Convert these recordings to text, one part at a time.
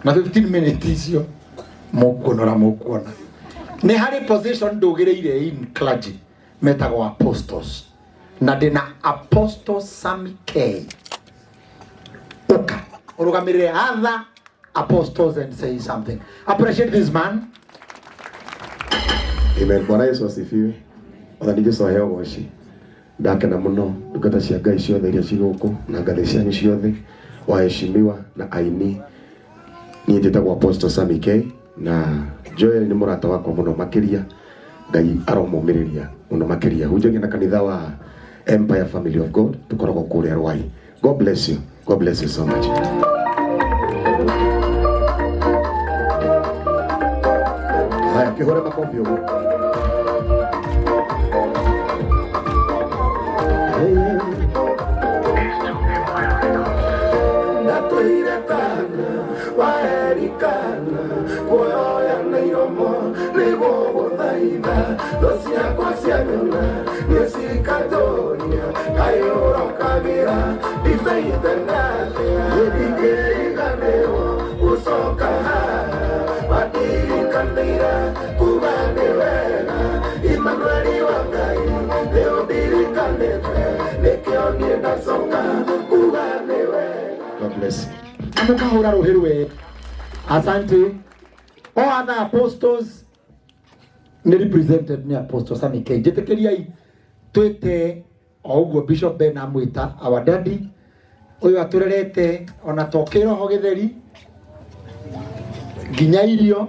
Na 15 minutes icio mũkuona ũrĩa mũkuona. Nĩ harĩ position ndũgĩrĩire in clergy metagwo apostles. Na ndĩna Apostle Sammy K. Ũka ũrũgamĩrĩre other apostles and say something. Appreciate this man. Amen. Bwana Yesu asifiwe. Mwathani Jesu aheo ũgoci. Ndakena mũno ndungata cia Ngai ciothe iria ci gũkũ na ngathĩ cianyu ciothe, waheshimiwa na aini. Niĩ njĩtagwo Apostle Sammy K na Joel nĩ mũrata wakwa mũno makĩria. Ngai aromũmĩrĩria mũno makĩria. Hunjagia na kanitha wa Empire Family of God, tũkoragwo kũrĩa Rwai. God bless you. God bless you so much. Haya, kĩhũre makobi ũguo. Ndatũire kana waerikana kuoya na iromo nĩguo gũthaitha thũ ciakwa cianyona niĩ cikatũria kaĩ ũrokagĩra ndibei tendathĩa ndingĩriganĩrwo gũcoka haha wandirikanĩire kuga nĩ wega Imanueli wa Ngai nĩ ũndirikanĩte nĩkĩo niĩ ndacoka kuga nĩ wega. God bless you. Na mũkahũra rũhĩ rwe. Asante. All other apostles nĩ represented nĩ Apostle Sammy K. Njĩtĩkĩriai twĩte o ũguo Bishop Ben amwĩta our daddy ũyũ atũrerete ona to kĩroho gĩtheri nginya irio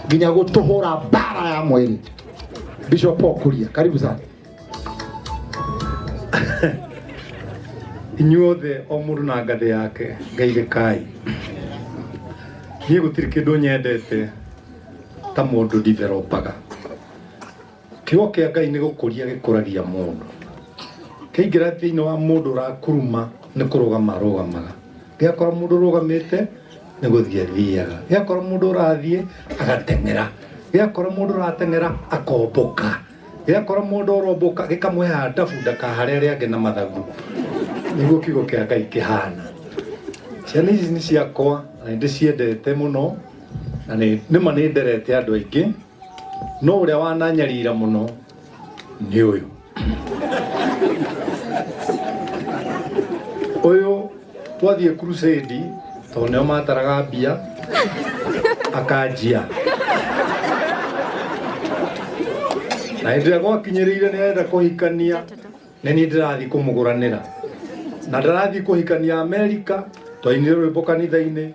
nginya gũtũhũra mbara ya mwĩrĩ. Bishop Okuria, karibu sana. Inyuothe o mũndũ na ngathĩ yake ngeithĩkai. Niĩ gũtirĩ kĩndũ nyendete ta mũndũ developaga. Kiugo kĩa Ngai nĩ gũkũria gĩkũragia mũndũ. Kĩaingĩra thĩinĩ wa mũndũ ũrakuruma nĩ kũrũgama arũgamaga. Gĩakora mũndũ ũrũgamĩte nĩ gũthiĩ athiaga. Gĩakora mũndũ ũrathiĩ agateng'era. Gĩakora mũndũ ũrateng'era akombũka. Gĩakora mũndũ ũrombũka gĩkamũhe handabu ndakahare arĩa angĩ na mathagu. Nĩguo kiugo kĩa Ngai kĩhana. Ciana ici nĩ ciakwa na nĩ ndĩciendete mũno na nĩma nĩ nderete andũ aingĩ no ũrĩa wananyarira mũno nĩ ũyũ. Ũyũ twathiĩ crusade tondũ nĩo mataraga mbia akanjia na hĩndĩ ĩrĩa gwakinyĩrĩire nĩ arenda kũhikania nĩ niĩ ndĩrathiĩ kũmũgũranĩra na ndĩrathiĩ kũhikania Amerika twainire rwĩmbo kanitha-inĩ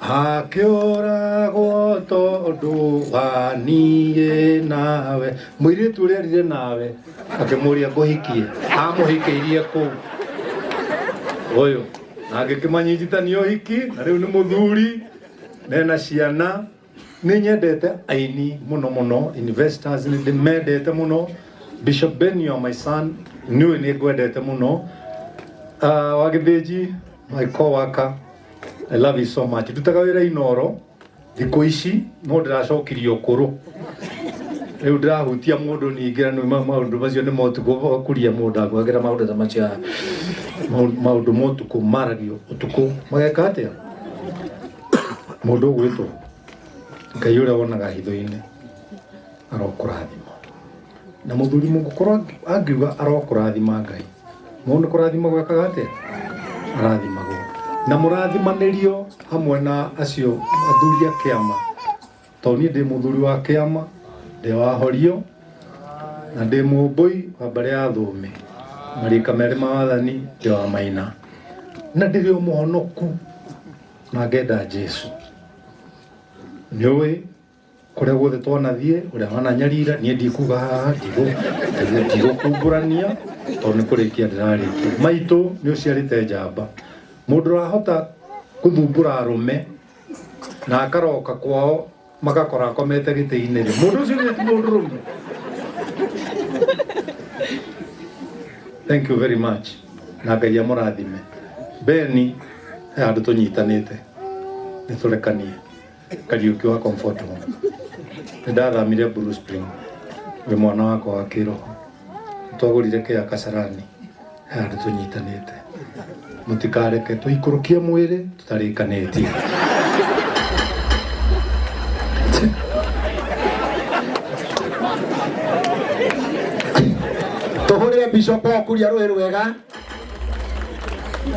akĩũragwo tondũ wa niĩ nawe mũirĩtu ũrĩa erire nawe akĩmũria ngũhikie amũhikĩirie kũu ũyũ na ngĩkĩmanyitithania ũhiki na rĩu nĩ mũthuri mena ciana. Nĩ nyendete aini mũno mũno, investors nĩ ndĩmendete mũno. Bishop Ben, you are my son, nĩũĩ nĩ ngwendete mũno. Wagĩthĩnji, my co-worker, I love you so much. Ndutaga wĩra Inoro thikũ ici no ndĩracokirie ũkũrũ. Rĩu ndĩrahutia mũndũ ningĩ na nĩ maũndũ macio nĩ motukũ kuria mũndũ akwagĩra maũndũ ta macio maũndũ ma ũtukũ maragio ũtukũ mageka atĩa? Mũndũ ũgwĩtwo Ngai ũrĩa wonaga hitho-inĩ arokũrathima. Na mũthuri mũgũkorwo angiuga arokũrathima Ngai, mũndũ nĩ kũrathima gwekaga atĩa? Arathimagwo. Na mũrathimanĩrio hamwe na acio athuri a kĩama, tondũ niĩ ndĩ mũthuri wa kĩama, ndĩ wa horio, na ndĩ mũmbũi wa mbarĩ ya thũmĩ, marika merĩ ma wathani, ndĩ wa maina, na ndĩrĩ o mũhonoku. Na ngenda Jesu. Nĩ ũĩ kũrĩa guothe twanathiĩ, ũrĩa wananyarira, niĩ ndikuga haha, ndigũkumbũrania, tondũ nĩ kũrĩkia ndĩrarĩkia. Maitũ nĩ ũciarĩte njamba. Mũndũ ũrahota gũthumbũra arũme na akaroka kwao magakora akomete gĩtĩ-inĩ rĩ, mũndũ ũcio nĩ ti mũndũrũme. Thank you very much. Na Ngai amũrathime. Beni, he handũ tũnyitanĩte. Nĩ tũrekanie. Kariũki wa Comfort Home. Nĩ ndathamire Blue Spring. Wĩ mwana wakwa wa kĩroho. Nĩ twagũrire kĩa Kasarani. He handũ tũnyitanĩte. Mũtikareke tũikũrũkie mwĩrĩ tũtarĩkanĩtie. Tũhũrĩre Bishop Okuria rũĩ rwega.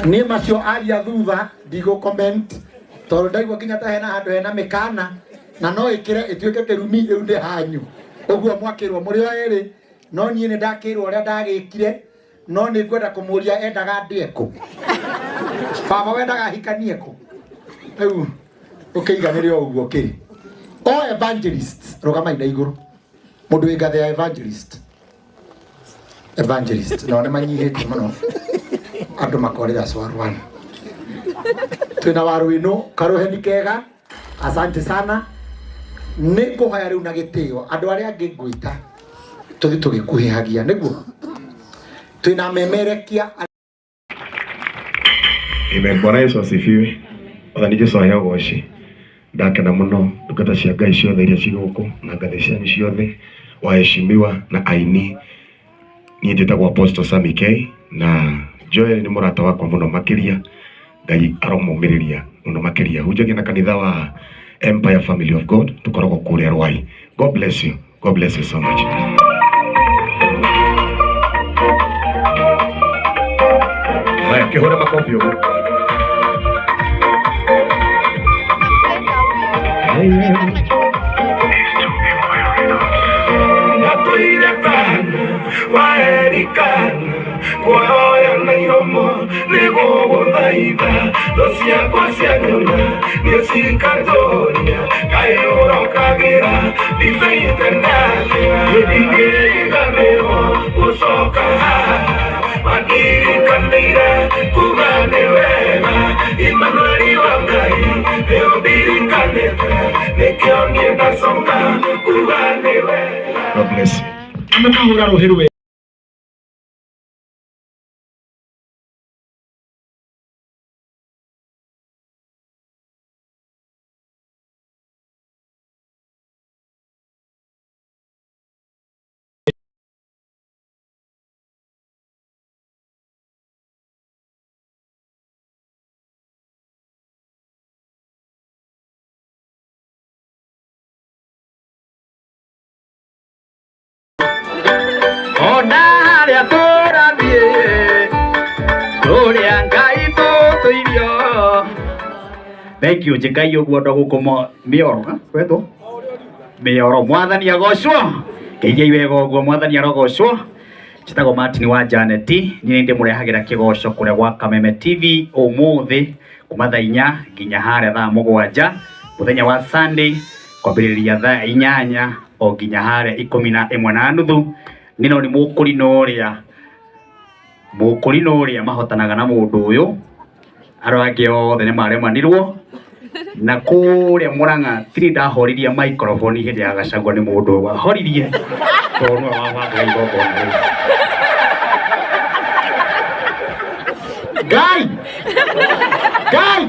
Niĩ macio aria thutha ndigũ comment tondũ ndaigua nginya ta hena handũ hena mĩkana na no ĩkĩre ĩtuĩke kĩrumi rĩu nĩ hanyu. Ũguo mwakĩrwo mũrĩ o erĩ, no niĩ nĩ ndakĩrwo ũrĩa ndagĩkire, no nĩ ngwenda kũmũria endaga ndĩe kũ, baba wendaga hikanie kũ. Rĩu ũkĩiganĩre o ũguo kĩrĩ. O evangelist rũgamai na igũrũ, mũndũ wĩ ngathĩ ya evangelist, evangelist nao nĩ manyihĩte mũno, andũ makorĩra cwarwana. Twĩna waru ĩno karũheni kega, asante sana. Nĩ ngũhoya rĩu na gĩtĩo andũ arĩa angĩ ngwĩta tũthi tũgĩkuhĩhagia nĩguo twĩna memerekia. Amen. Bwana Yesu asifiwe. Mwathani Jesu aheo goci. Ndakena muno ndungata cia Ngai ciothe iria ci gũkũ na ngathĩ cianyu ciothe, waheshimiwa na aini. Niĩ njĩtagwo Apostle Sammy K na Joel nĩ mũrata wakwa mũno makĩria. Ngai aromũmĩrĩria mũno makĩria. Hunjagia na kanitha wa Empire Family of God, tũkoragwo kũrĩa Rwai. God bless you. God bless you so much. Haya, kĩhũre makobi ũguo. Ndatũire kana waerikana kuoya na iromo nĩgũgũthaitha thũ ciakwa cianyona nĩcikatũria kaĩ ũrokagĩra ndibei tenatĩa ndingĩriganĩrwo gũcoka haha mandirikanĩire kuga nĩ wega Imanueli wa Ngai nĩũndirikanĩte nĩkĩo niĩ ndacoka kuga nĩ wega. God bless you. Mũkahũra rũhĩ rwega. Ona harĩa tũrathiĩ kũrĩa Ngai tũtũirio. Thank you njikai ũguo ndo gũkũ mĩoro wetwo mĩoro. Mwathani agocwo, ngeithiai wega ũguo, mwathani arogocwo. Njĩtagwo Martin wa Janet, niĩ nĩ ndĩmũrehagĩra kĩgoco kũrĩa gwa Kameme TV ũmũthĩ kuma thaa 4 nginya harĩa thaa 7, mũthenya wa Sunday kwambĩrĩria thaa 8 o nginya harĩa 11:30. Niĩ no nĩ mũkũrinũ ũrĩa mahotanaga na mũndũ ũyũ, arĩa angĩ othe nĩ maremanirwo. Na kũrĩa Mũrang'a tiri ndahoririe microphone hĩndĩ ya Gachagua nĩ mũndũ ũyũ wahoririe tondũ nĩwe wabangaga igongona rĩu. Ngai! Ngai!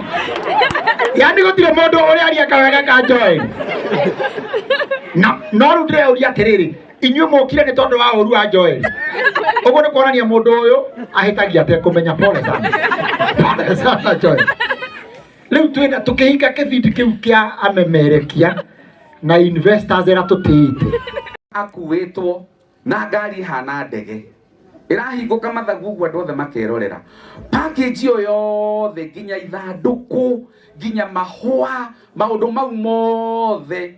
Yani gũtirĩ mũndũ ũrĩa aria kawega ka Joel. Na no rĩu ndĩreuria atĩrĩrĩ, inyuĩ mũkire nĩ tondũ wa ũru wa Joel. Ũguo nĩ kuonania mũndũ ũyũ ahĩtagia atekũmenya. Pole sana. Pole sana Joel. Rĩu twĩna tũkĩhinga kĩbindi kĩu kĩa amemerekia na investors ĩrĩa tũtĩĩte. Akuĩtwo na ngari ihana ndege ĩrahingũka mathagu ũguo andũ othe makerorera package ĩyo yothe nginya ithandũkũ nginya mahũa maũndũ mau mothe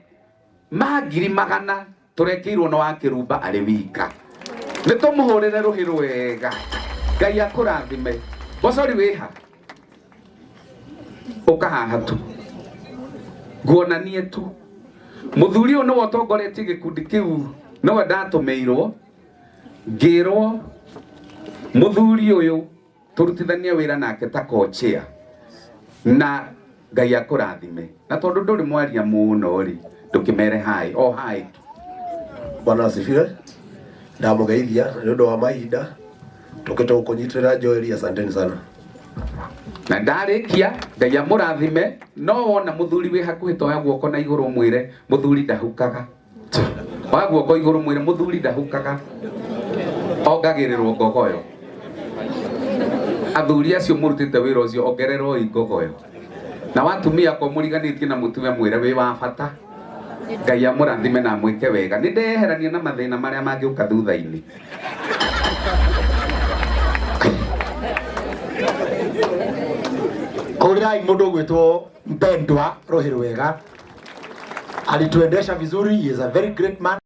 ma ngiri magana tũrekĩirwo no wa Kĩrumba arĩ wika. Nĩ tũmũhũrĩre rũhĩ rwega. Ngai akũrathime. Bocori wĩha ũka haha tu nguonanie tu mũthuri ũyũ nĩwe ũtongoretie gĩkundi kĩu, nĩwe ndatũmĩirwo ngĩrwo mũthuri ũyũ tũrutithanie wĩra nake ta co-chair, na Ngai akũrathime. Na tondũ ndũrĩ mwaria mũno rĩ, ndũkĩmere hai o hai tu. Bwana asifiwe. Ndamũgeithia nĩ ũndũ wa mahinda tũkĩte gũkũnyitĩrĩra Joel, asanteni sana. Na ndarĩkia, Ngai amũrathime. No wona mũthuri wĩ hakuhĩ toya guoko na igũrũ mwĩre mũthuri ndahukaga. Oya guoko igũrũ mwĩre mũthuri ndahukaga, ongagĩrĩrwo ngogoyo. Athuri acio mũrutĩte wĩra ũcio ongererwo ingogoyo. Na watumia ko mũriganĩtie na mũtumia mwĩre wĩ wa bata. Ngai amũrathime na amwĩke wega. Nĩ ndeyeherania na mathĩna marĩa mangĩũka thutha-inĩ. Hũrĩrai mũndũ ũgwĩtwo Mpendwa Rũhĩ Rwega. Alituendesha vizuri, he is a very great man.